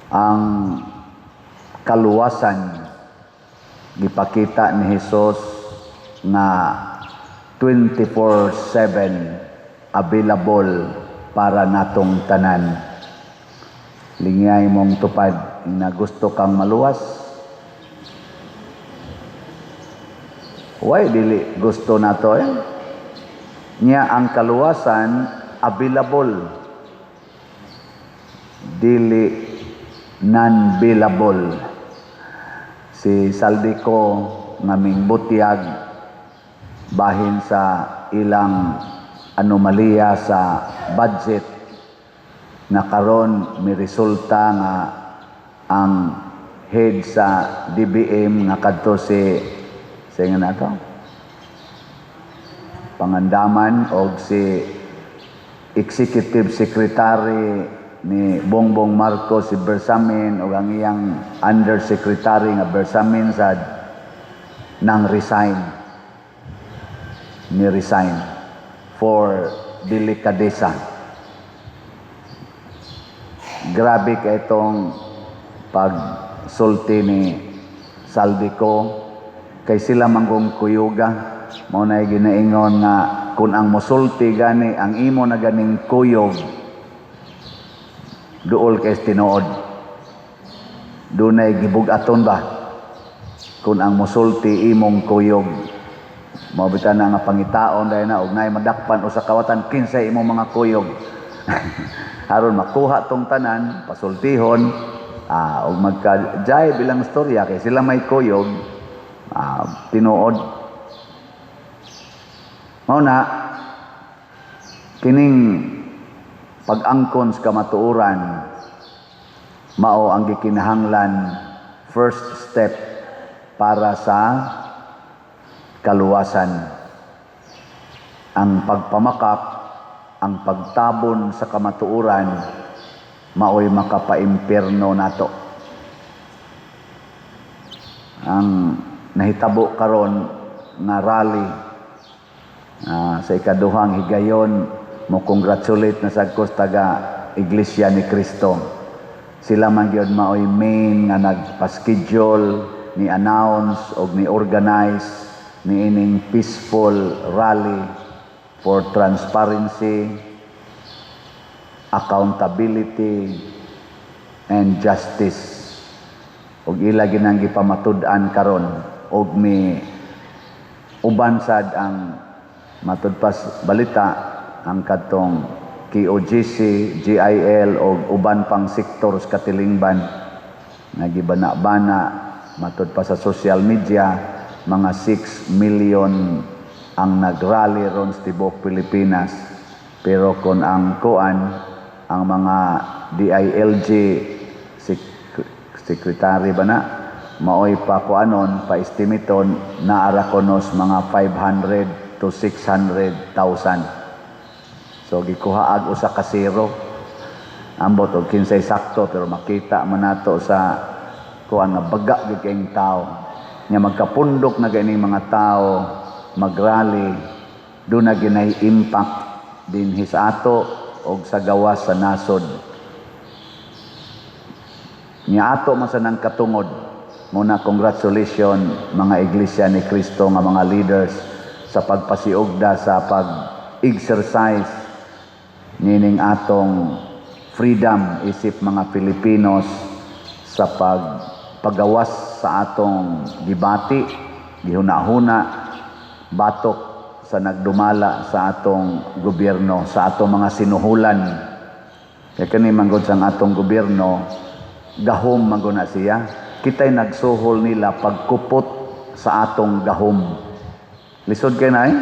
Ang kaluwasan, gipakita ni Hesus nga 24/7 available para natong tanan. Lingay mong tupad na gusto kang maluwas. Why dili gusto nato eh? Nya ang kaluwasan available, dili non-billable. Si Zaldy Co nga mingbutyag bahin sa ilang anomalya sa budget na karon mi resulta nga ang head sa DBM nga kadto si sa nga nato Pangandaman og si Executive Secretary ni Bongbong Marcos, si Bersamin, og ang iyang Undersecretary nga Bersamin sad nang resign, ni resign for delikadesa. Grabe kay itong pagsulti ni Zaldy Co kay sila manggong kuyuga. Mao na ginaingon nga kung ang mosulti gani ang imo na ganing kuyog, duol kay tinuod, dunay gibug-aton ba kung ang mosulti imong kuyog. Mao bitaw na nga pangitaon dahil na og naay madakpan usa kawatan, kinsay imong mga kuyog, aron makuha tong tanan, pasultihon og magka-jay bilang storya kay sila may kuyog. Tinuod mao na kining pag-angkon sa kamatuoran mao ang gikinahanglan, first step para sa kaluwasan. Ang pagpamakak, ang pagtabon sa kamatuoran, maoy makapaimpierno nato. Ang nahitabo karon nga rally sa ikaduhang higayon, mo congratulate na sad ko sa taga Iglesia ni Cristo. Sila man gyud maoy main nga nagpa-schedule, ni announce og ni organize ni ining peaceful rally for transparency, accountability and justice. Og ila ginang gipamatud-an karon og mi uban sad ang, matud pas balita, ang kadtong KOJC, JIL og uban pang sektor sa katilingban nga gibana-bana. Matud pa sa social media, mga 6 million ang nagrally ron sa tibuok Pilipinas, pero kon ang kuan, ang mga DILG secretary ba na maoy pa kuanon pa estimaton naara konos mga 500 to 600,000. So gikuha ag usa ka zero. Ambot og kinsay sakto, pero makita man nato sa kuan nga baga gyud kayong tao. Nya magkapundok na gani mga tao magrally, do na ginay impact dinhi sa ato og sa gawas sa nasod. Nya ato man sa nang katungod. Muna, congratulations mga Iglesia ni Cristo nga mga leaders sa pagpasiugda sa pag-exercise nining atong freedom isip mga Filipinos sa pagpagawas sa atong gibati, gihuna-huna batok sa nagdumala sa atong gobyerno, sa atong mga sinuhulan. Kaya kani manggod sa atong gobyerno, gahom man na siya. Kita'y nagsuhol nila pagkupot sa atong gahom. Lisod kay na eh.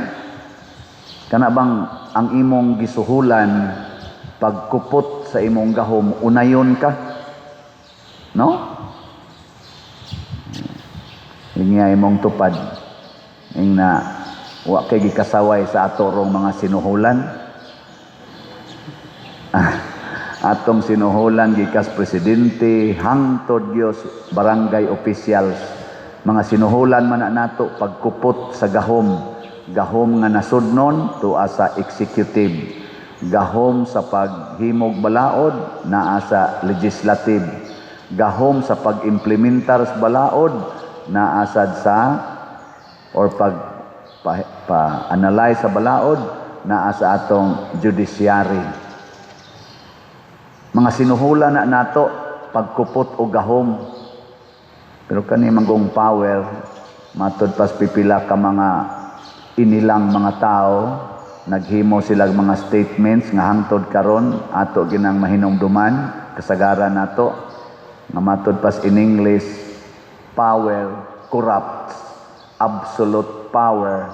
Kana bang ang imong gisuhulan pagkupot sa imong gahom, unayon ka? No? Ingay imong tupad. Ing na wa kay gikasaway sa ato rong mga sinuhulan. Atong sinuhulan gikas presidente hangtod gyud barangay officials. Mga sinuhulan man na nato pagkupot sa gahom. Gahom nga nasudnon tuwa sa executive. Gahom sa paghimog balaod naa sa legislative. Gahom sa pag-implementar sa balaod naa sad sa or pag pa analyze sa balaod naa sa atong judiciary. Mga sinuhula na nato pagkupot og gahom. Pero kani manggong power, matud pas pipila ka mga inilang mga tao, naghimo sila mga statements nga hangtod karon ato ginang mahinumduman, kasagaran nato nga matud pas in English, "Power corrupts, absolute power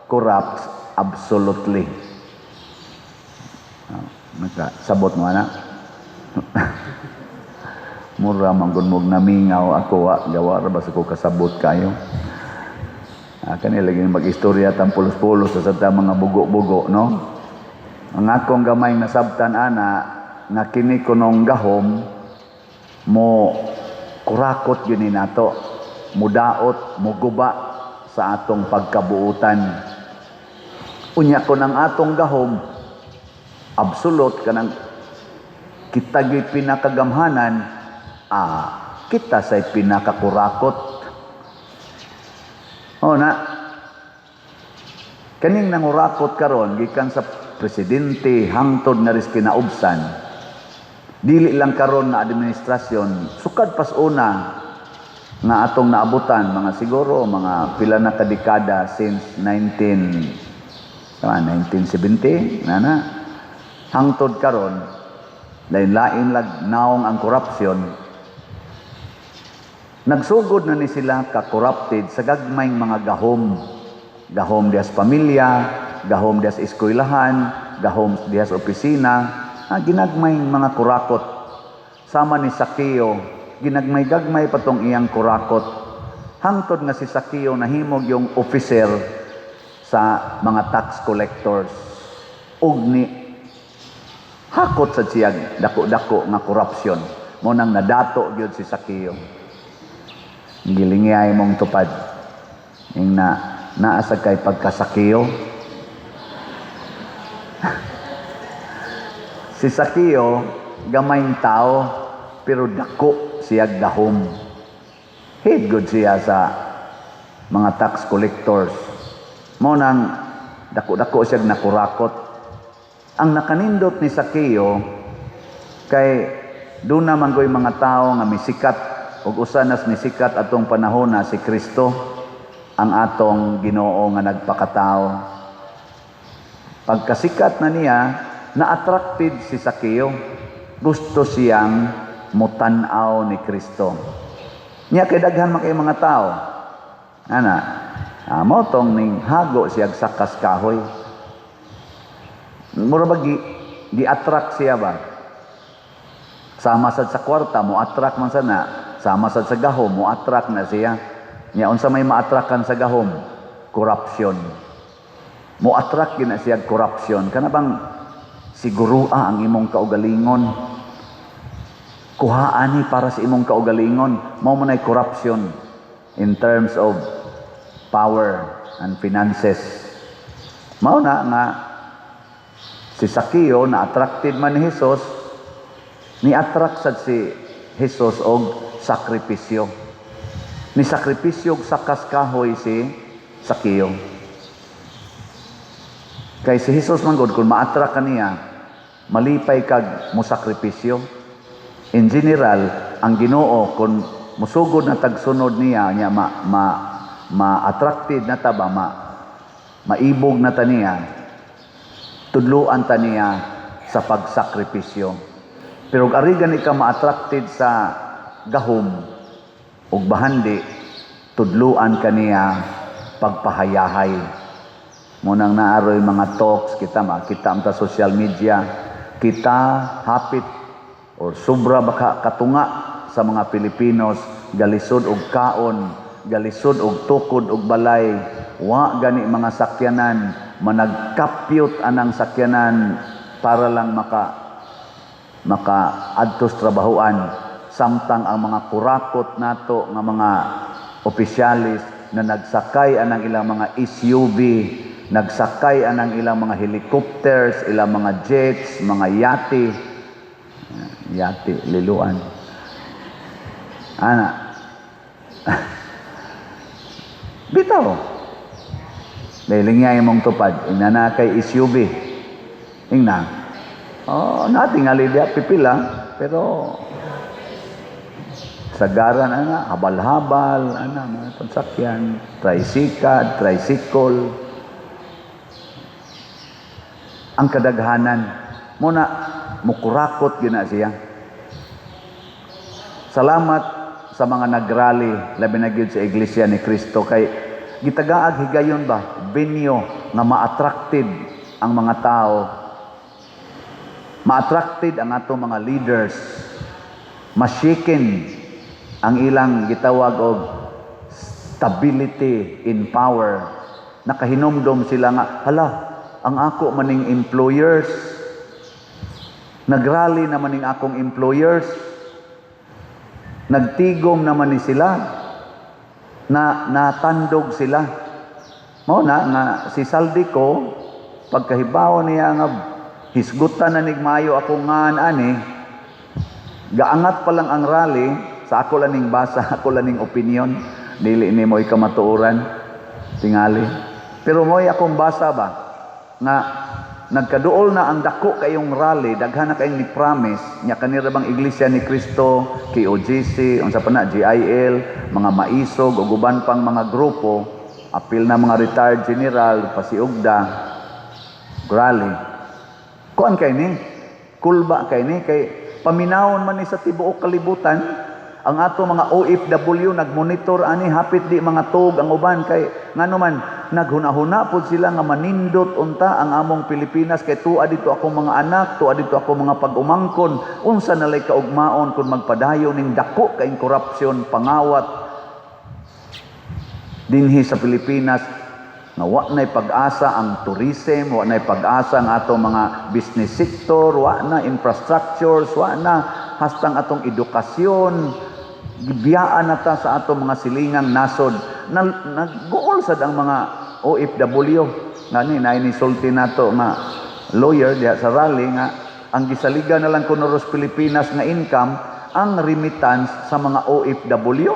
corrupts absolutely." Ah, naka sabot mo ana? Mura man gud mog namingaw ako, wa gawa ra ba sa ko kasabot kayo. Ah, kani lagi mag-istorya tang pulos-pulos sa ta mga bugo-bugo, no? Ang akong gamay nasabtan ana nga kini kunong gahom mo kurakot yun ni nato, mudaot, muguba sa atong pagkabuutan. Unya kon ang atong gahom absolute, kanang kita gyud pinakagamhanan, ah, kita say pinakakurakot. O na kaning nangurakot karon gikan sa presidente hangtod nga ris kinaubsan, dili lang karon nga administrasyon, sukad pas una nga atong naabutan, mga siguro mga pila na kadekada, since 19 tama, 1970 na na hangtod karon, lain-lain lag naong ang korupsyon. Nagsugod na ni sila ka corrupted sa gagmayng mga gahom, gahom diha sa pamilya, gahom diha sa eskwelahan, gahom diha sa opisina. Ah, ginagmayng mga kurakot. Sama ni Sakeo, ginagmay-gagmay patong iyang kurakot hangtod nga si Sakeo nahimog yung officer sa mga tax collectors ug ni hakot sa siyag dako-dako nga corruption. Mo nang nadato gyud si Sakeo. Gilingiyay mong tupad ing na naa sa kay pagkasakeo. Si Sakeo gamayng tao pero dako siya gahom. Head good siya sa mga tax collectors. Mo nang dako-dako siya nakurakot. Ang nakanindot ni Sakeo kay doon naman ko'y mga tao nga misikat ug usa nas nisikat atong panahon na si Kristo, ang atong Ginoo nga nagpakatao. Pagkasikat na niya, na-attracted si Sakeo. Gusto siyang mutan-aw ni Kristo. Nya kay daghan man kay mga tao. Ana, ah, mao tong ning hago siya sakas kahoy. Mura ba gi attract siya ba? Sama sad sa kwarta, mo attract man sana. Sama sad sa gahom, mo attract na siya. Nya unsa may ma-attractan sa gahom? Corruption. Mo attract gyud na siya corruption. Kana bang sigurua ang imong kaugalingon? Kuhaan ni para sa imong kaugalingon. Mao man ay corruption in terms of power and finances. Mao na nga si Sakeo na attracted man ni Jesus, ni attract sad si Jesus og sakripisyo. Ni sakripisyo og sakas kahoy si Sakeo. Kay si Jesus man gud, kung ma-attract ka niya, malipay kag mo sakripisyo. In general, ang Ginoo kung musugod na tagsunod niya, niya ma, ma ma-attracted na ta ba, maibog na ta niya, tudluan ta niya sa pagsakripisyo. Pero ug ari gani ka ma-attracted sa gahom ug bahandi, tudluan ka niya pagpahayahay. Munang naaroy mga talks kita, makita ta social media, kita hapit or sobra baka katunga sa mga Pilipinos galisod og kaon, galisod og tukod og balay, wa gani mga sakyanan, managkapyot anang sakyanan para lang maka adtos trabahoan, samtang ang mga kurakot nato nga mga opisyalis na nagsakay anang ilang mga SUV, nagsakay anang ilang mga helicopters, ilang mga jets, mga yate, yate, liluan. Ana. Bitaw. Dahil nga imong tupad, ingna na kay SUV. Ingna. Oh, natingali diya pipila, pero sagaran ana, habal-habal, ana, mga pagsakyan, tricycle, tricycle. Ang kadaghanan, muna, mukurakot gyud na siya. Salamat sa mga nagrally, labi na gyud sa Iglesia ni Cristo, kay gitagaag higayon ba, venue nga ma-attracted ang mga tao, ma-attracted ang ato mga leaders, ma-shaken ang ilang gitawag og stability in power. Nakahinumdom sila nga, hala, ang ako maning employers, nagrally naman ning akong employers, nagtigom naman ni sila, na natandog sila. Mao na nga si Zaldy Co, pagkahibaw niya nga hisgutan na nigmayo ako ngan ani, gaangat pa lang ang rally. Sa ako lang ning basa, ako lang ning opinion, dili ni mo'y kamatuoran tingali, pero mo'y akong basa ba nga nagkaduol na ang dako kayong rally, daghan na kayong ni promise nya kanira bang Iglesia ni Cristo, KOJC, unsa pa na, GIL, mga maisog ug uban pang mga grupo, apil na mga retired general, pasiugda rally. Kuan kay ni kulba kay ni, kay paminawon man ni sa tibuok kalibutan. Ang ato mga OFW nagmonitor ani, hapit di mga tug ang uban, kay ngano man naghuna-huna pud sila nga manindot unta ang among Pilipinas, kay tuwa dito akong mga anak, tuwa dito akong mga pag-umangkon. Unsa nalay kaugmaon kung magpadayon ning dako kay korupsyon, pangawat dinhi sa Pilipinas, nga wa na'y pag-asa ang tourism, wa na'y pag-asa ang atong mga business sector, wa na infrastructures, wa na hastang atong edukasyon, gibiyaan na ta sa atong mga silingang nasod. Na, nag-uol sad ang mga OFW ngani na ni sulti nato nga lawyer diha sa rally nga ang gisaligan na lang kuno sa Pilipinas nga income ang remittance sa mga OFW.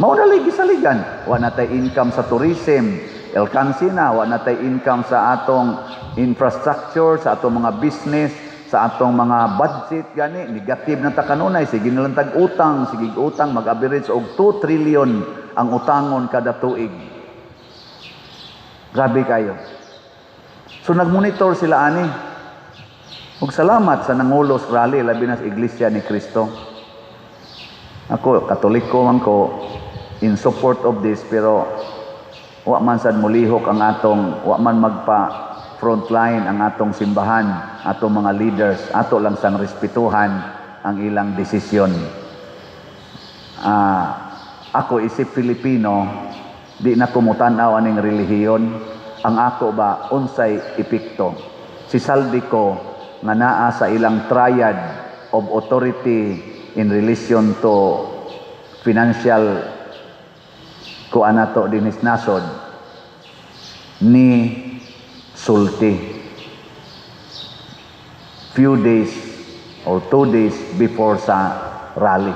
Mao na lay gisaligan. Wa na tay income sa tourism. Alkansi na, wa na tay income sa atong infrastructure, sa atong mga business, sa atong mga budget gani, negative na ta kanunay, sige na lang tag utang, sige utang, mag-average og 2 trillion ang utangon kada tuig. Grabe kayo. So nagmonitor sila ani. Ug salamat sa nangulos rally, labi na sa Iglesia ni Cristo. Ako, Katoliko man ko, in support of this, pero wa man sad mulihok ang atong, wa man magpa frontline ang atong simbahan, atong mga leaders, ato lang sang respetuhan ang ilang desisyon. Ako isip Filipino, di na kumutan-aw aning relihiyon. Ang ako ba, unsay epekto. Si Zaldy Co nga naa sa ilang triad of authority in relation to financial kuan nato dinis nasod, ni sulti few days or 2 days before sa rally.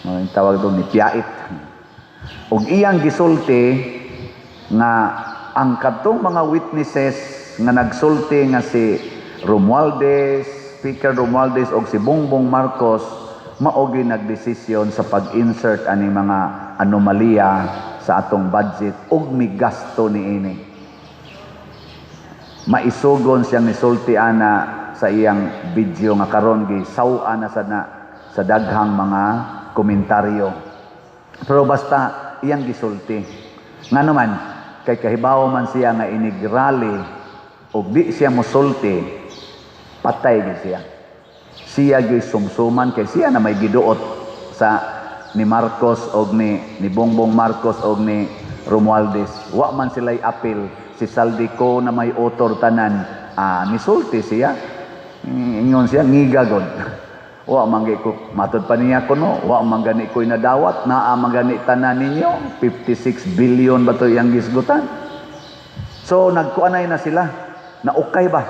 No, yung tawag doon ni piyait. Ug iyang gisulti nga ang kadtong mga witnesses nga nagsulti nga si Romualdez, Speaker Romualdez og si Bongbong Marcos mao gyud nagdesisyon sa pag-insert ani mga anomalya sa atong budget ug migasto niini. Maisugon siyang nisulti ana sa iyang video nga karon gi saw-a na sa na sa daghang mga komentaryo. Pero basta iyang gisulti. Ngano man kay kahibaw man siya nga inig rally ug di siya mosulti, patay gid siya. Siya gyud sumsuman kay siya na may giduot sa ni Marcos og ni Bongbong Marcos og ni Romualdez. Wa man sila'y apil, si Zaldy Co na may author tanan. Nisulti siya. Ingon siya, ngiga god. Wa man gyud ko matod pa niya kuno, wa man gani ko'y nadawat, naa man gani tanan ninyo, 56 billion ba to iyang gisgutan. So nagkuanay na sila, naukay ba?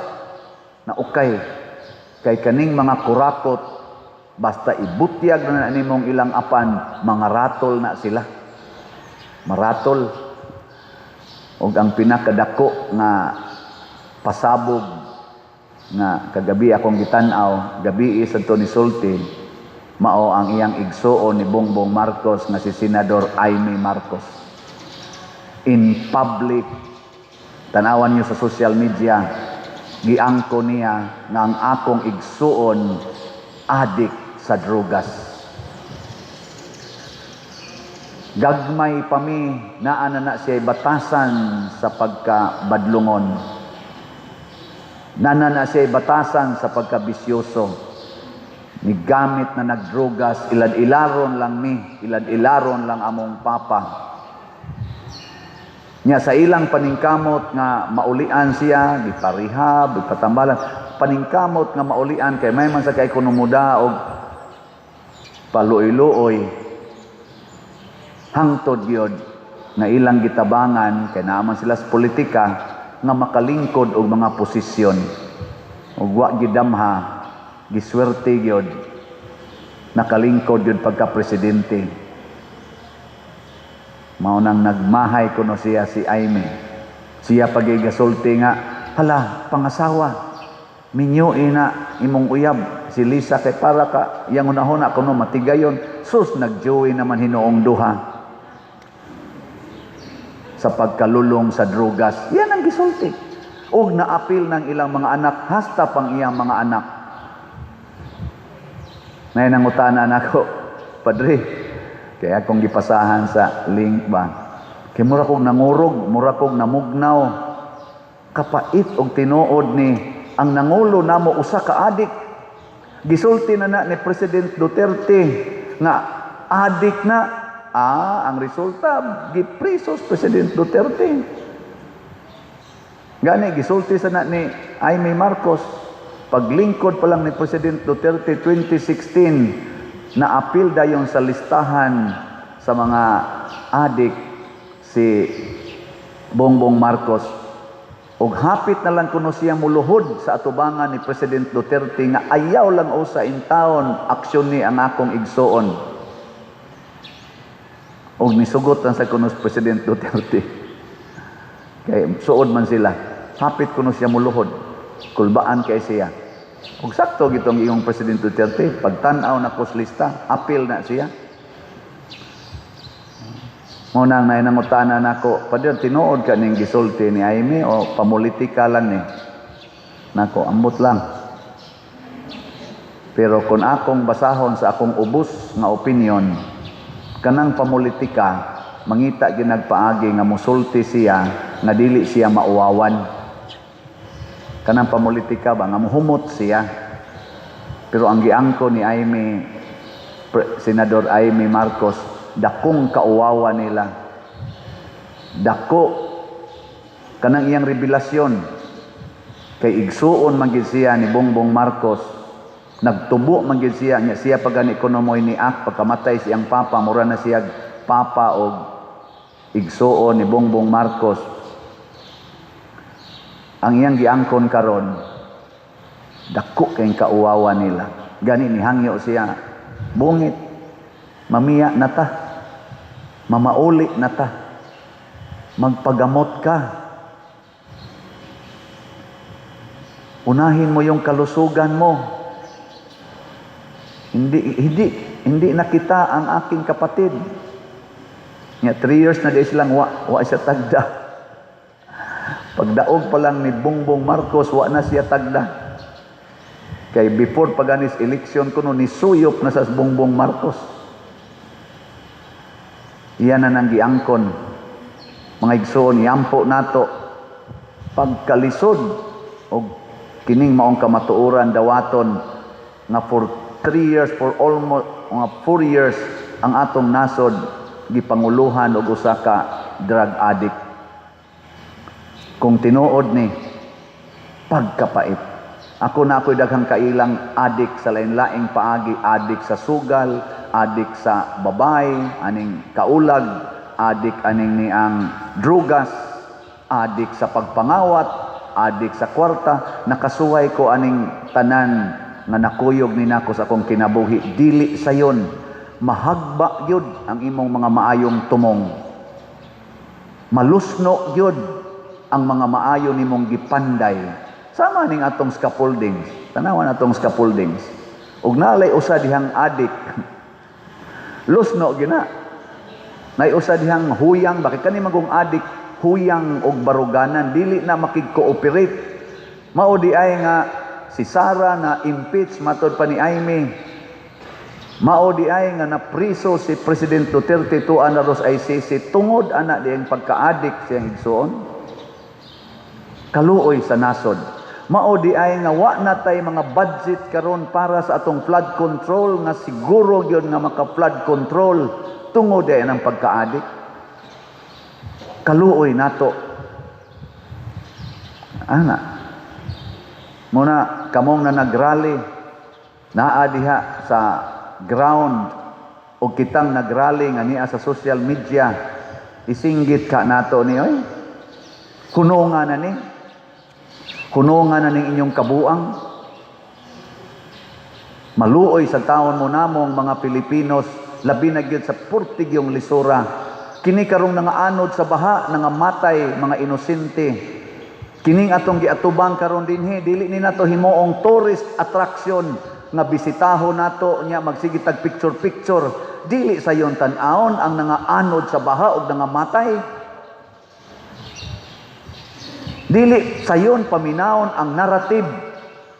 Naukay. Kay kaning mga kurakot Basta ibutyag na nimong ilang apan, mga ratol na sila. Maratol. Og ang pinakadako nga pasabog nga kagabi akong gitan-aw, gabi sa to ni sulti, mao ang iyang igsuon ni Bongbong Marcos nga si Senador Imee Marcos. In public, tanawan niyo sa social media, giangko niya nga ang akong igsuon adik sa drugas. Gagmay pa mi, naa na na siya batasan sa pagkabadlungon. Naa na na siya batasan sa pagkabisyoso. Nigamit na nagdrugas, ilad-ilaron lang mi, ilad-ilaron lang among papa. Nya sa ilang paningkamot nga maulian siya, giparehab, gipatambalan, paningkamot nga maulian kay may man sa kay kuno muda og paluoy-luoy, hangtod gyud nga ilang gitabangan kay naa man sila sa politika nga makalingkod og mga posisyon. Ug wa gidamha, giswerte gyud, nakalingkod gyud pagka presidente. Mao nang nagmahay kuno siya si Imee. Siya pagigasulti nga, "Hala, pangasawa, minyo ina imong uyab si Lisa kay para ka iyang hunahuna kuno matigayon." Sus, nagjoy naman hinuong duha sa pagkalulong sa drugas. Yan ang gisulti. Og naapil ng ilang mga anak, hasta pang iyang mga anak. Ngayon ang utana nako, "Padre," kaya akong gipasahan sa link ba, "kay mura kong nangurog, mura kong namugnaw. Kapait og tinuod ni ang nangulo namo usa ka adik." Gisulti na na ni President Duterte nga adik na. Ah, ang resulta, giprisos President Duterte. Gani gisulti sa na ni Imee Marcos, paglingkod pa lang ni President Duterte 2016, naapil dayon sa listahan sa mga adik si Bongbong Marcos. Og hapit na lang kuno siya muluhod sa atubangan ni President Duterte nga ayaw lang usa in taon aksyon ni ang akong igsuon. Og nisugot lang sa kuno si President Duterte. Kay suod man sila. Hapit kuno siya muluhod. Kulbaan kay siya. Og sakto gitong iyong President Duterte, pagtan-aw na sa lista, apil na siya. Mao nang nangutana nako, "Padre, tinuod ka ning gisulti ni Imee o pamulitika lang ni?" Nako, ambot lang. Pero kung akong basahon sa akong ubos nga opinion, kanang pamulitika, mangita ginagpaagi nga musulti siya nga dili siya mauwawan. Kanang pamulitika ba nga muhumot siya. Pero ang giangko ni Imee, Senador Imee Marcos, dakong kauwawa nila. Dako kanang iyang revelasyon kay igsuon man gid siya ni Bongbong Marcos. Nagtubo man gid siya nya siya pagani kuno mo'y ni ak pagkamatay siyang papa, mura na siya papa og igsuon ni Bongbong Marcos. Ang iyang giangkon karon, dako kay kauwawa nila. Gani ni hangyo siya, "Bungit, mamiya na ta, mamauli na ta, magpagamot ka, unahin mo yung kalusugan mo. Hindi na kita ang aking kapatid." Nga 3 years na di silang wa siya tagda. Pagdaog pa lang ni Bongbong Marcos, wa na siya tagda. Kay before paganis election kuno nisuyop na sa Bongbong Marcos. Iyan na nang giangkon. Mga igsoon, yampo nato pagkalisod og kining maong kamatuoran dawaton nga for 3 years, for almost mga 4 years ang atong nasod gipanguluhan og usa ka drug addict. Kung tinuod ni pagkapait. Ako na ako'y daghang kailang adik sa lain-laing paagi, adik sa sugal, adik sa babay, aning kaulag, adik aning niang drugas, adik sa pagpangawat, adik sa kwarta. Nakasuway ko aning tanan nga nakuyog ni nako sa akong kinabuhi. Dili sayon, mahagba gyud ang imong mga maayong tumong. Malusno gyud ang mga maayo nimong gipanday. Sama ning atong scaffoldings. Tanawan atong scaffoldings. Ug nalay usa dihang adik. Lusno gyud na. Nay usa dihang huyang, bakit kani magong adik huyang og baruganan, dili na makig-cooperate. Mao di ay nga si Sara na impeach matod pa ni Imee. Mao di ay nga napriso si President Duterte tuan na ros ICC tungod ana diyang pagka-adik siyang igsuon. Kaluoy sa nasod. Mao di ay nga wa na tay mga budget karon para sa atong flood control nga siguro gyud nga maka-flood control tungod di ay ng pagka-adik. Kaluoy nato. Ana. Muna kamong na nagrally naa diha sa ground o kitang nagrally nga niya sa social media, isinggit ka nato ni, oy. Hunonga na ni. Hunonga na ning inyong kabuang. Maluoy sa taon mo namong mga Pilipinos, labi na gyud sa purtigyong lisura. Kini karong nangaanod sa baha, nangamatay mga inosente. Kining atong giatubang karon dinhi, dili ni nato himuong tourist attraction nga bisitahon nato nya magsige tag picture picture. Dili sayon tan-awon ang nangaanod sa baha ug nangamatay. Dili sayon paminawon ang narrative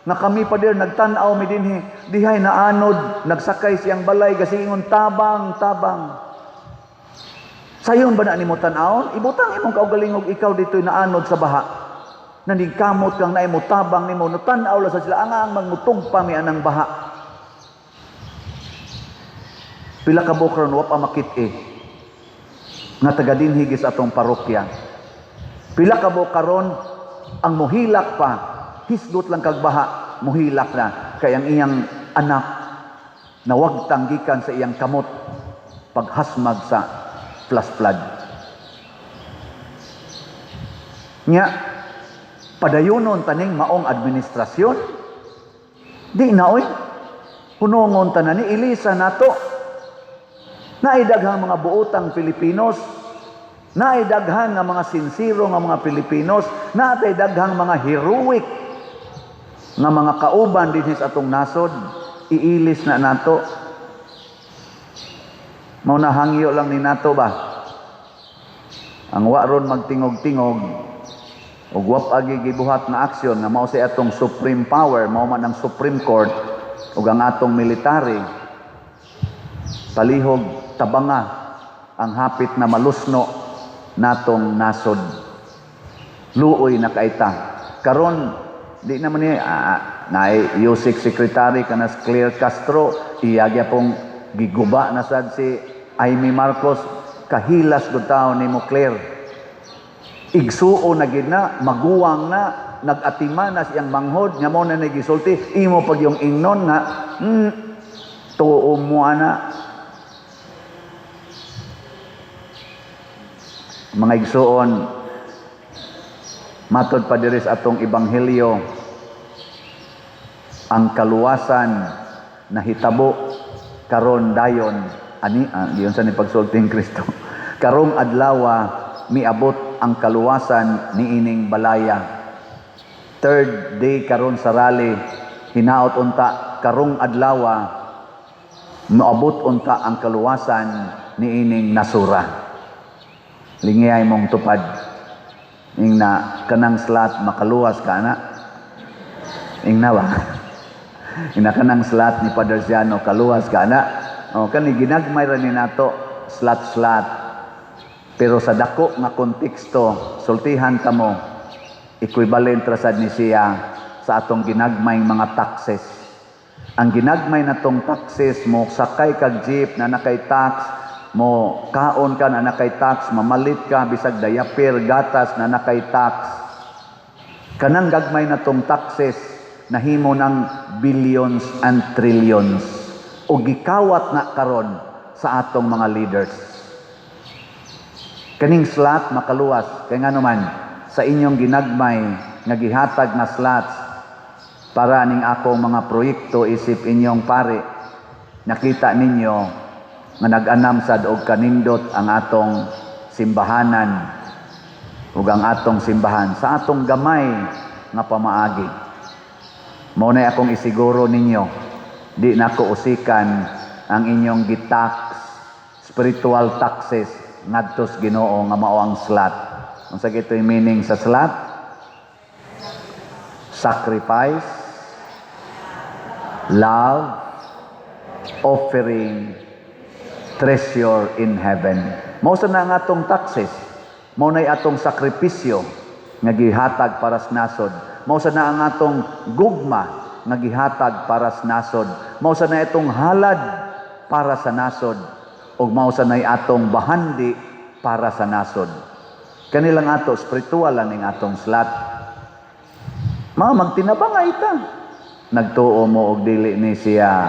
nga kami pa dir nagtan-aw mi dinhi, dihay naanod, nagsakay siyang balay gasiingon tabang tabang. Sayon ba na nimo tan-awon? Ibutang imong kaugalingog ikaw dito'y naanod sa baha. Nanigkamot kang naay mo tabang nimo, no tan-aw la sa sila ang ang magmutong pa mi anang baha. Pila ka buok ron wa pa makit-i nga taga dinhi sa atong parokya. Pila ka buok karon ang muhilak pa, hisgot lang kag baha, muhilak na kay ang iyang anak nawagtang gikan sa iyang kamot paghasmag sa flash flood. Nya padayonon taning maong administrasyon, di na oy, hunongon tanan ni ilisa nato. Naay daghang mga buotang Pilipinos, naay daghan nga mga sinsero nga mga Pilipinos, naay daghang mga heroic nga mga kauban dinhi sa atong nasod, iilis na nato. Mao na hangyo lang ni nato ba? Ang wa ron magtingog-tingog ug wa pa gibuhat nga aksyon nga mao sa atong supreme power, mao man ang Supreme Court ug ang atong military, palihog tabanga ang hapit na malusno natong nasod. Luoy na kaita. Karon di naman ni naay USIC secretary kanas Claire Castro, iya gyapong giguba na sad si Imee Marcos. Kahilas gud taon nimo, Claire. Igsuo na gid na, maguwang na, nag-atima na siyang manghod, nga mo na nagisulti, imo pag yung ingnon nga, tuo mo ana. Mga igsuon, matod pa diri sa atong ebanghelyo, ang kaluwasan nahitabo karon dayon ani diyon sa ni pagsulting Kristo. Karong adlawa miabot ang kaluwasan niining balaya. Third day karon sa rally, hinaot unta karong adlawa moabot unta ang kaluwasan niining nasura. Lingiyay mong tupad ing na kanang slot makaluwas ka na. Ing na ba? Ing na kanang slot ni Padre Siano kaluwas ka na. O kani ginagmay ra ni nato slot-slot. Pero sa dako nga konteksto, sultihan kamo, equivalent ra sad ni siya sa atong ginagmay mga taxes. Ang ginagmay natong taxes, mo sakay kag jeep na nakay tax, mo kaon ka na nakay tax, mamalit ka bisag diaper, gatas na nakay tax. Kanang gagmay natong taxes nahimo ng billions and trillions o gikawat na karon sa atong mga leaders. Kaning slot makaluwas kay ngano man sa inyong ginagmay nga gihatag nga slots, Para ning akong mga proyekto isip inyong pare, nakita ninyo nga nag-anam sad og kanindot ang atong simbahanan ug ang atong simbahan sa atong gamay nga pamaagi. Mao na akong isiguro ninyo, di nako usikan ang inyong gitax, spiritual taxes ngadto sa Ginoo nga mao ang SLAT. Unsa gito'y meaning sa SLAT? Sacrifice, love, offering, treasure in heaven. Mao sa na ang atong taxes. Mao na'y atong sakripisyo nga gihatag para sa nasod. Mao sa na ang atong gugma nga gihatag para sa nasod. Mao sa na itong halad para sa nasod. Ug mao sa na'y atong bahandi para sa nasod. Kanilang ato spiritual lang ning atong SLAT. Mga magtinabangay ta. Nagtuo mo og dili ni siya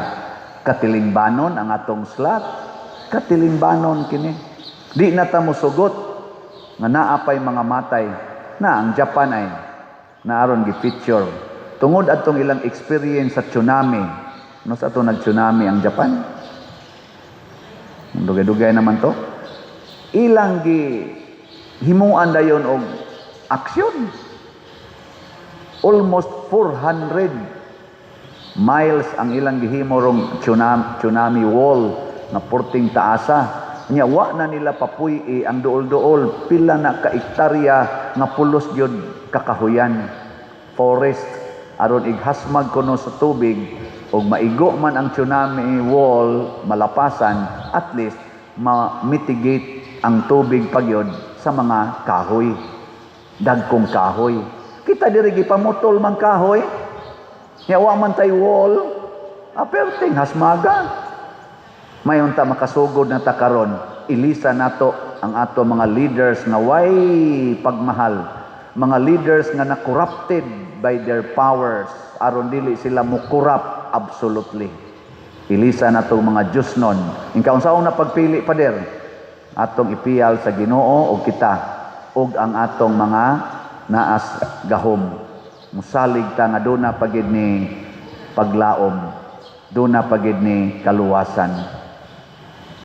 katilingbanon ang atong SLAT. Katilingbanon kini. Di na ta mosugot nga naa pay mga matay na ang Japan ay naaron gi-feature tungod adtong ilang experience sa tsunami. No, sa ato nag-tsunami ang Japan. Dugay-dugay naman to. Ilang gi himuan dayon og aksyon. Almost 400 miles ang ilang gihimo rong tsunami wall nga porting taasa. Nya wa na nila papuy ang duol-duol, pila na ka ektarya nga pulos gyud kakahuyan, forest, aron ighasmag kuno sa tubig ug maigo man ang tsunami wall, malapasan, at least ma-mitigate ang tubig pagyod sa mga kahoy, dagkong kahoy. Kita diri gipamutol man kahoy. Nya wa man tay wall, aperting hasmaga. Mayon ta makasugod na ta karon, ilisa nato ang ato mga leaders nga way pagmahal, mga leaders nga na corrupted by their powers, aron dili sila mo corrupt absolutely. Ilisa nato mga Diyosnon. Inka unsaon na pagpili, pader, atong ipiyal sa Ginoo og kita ug ang atong mga naas gahom. Musalig ta nga duna pagid ni paglaom, duna pagid ni kaluwasan.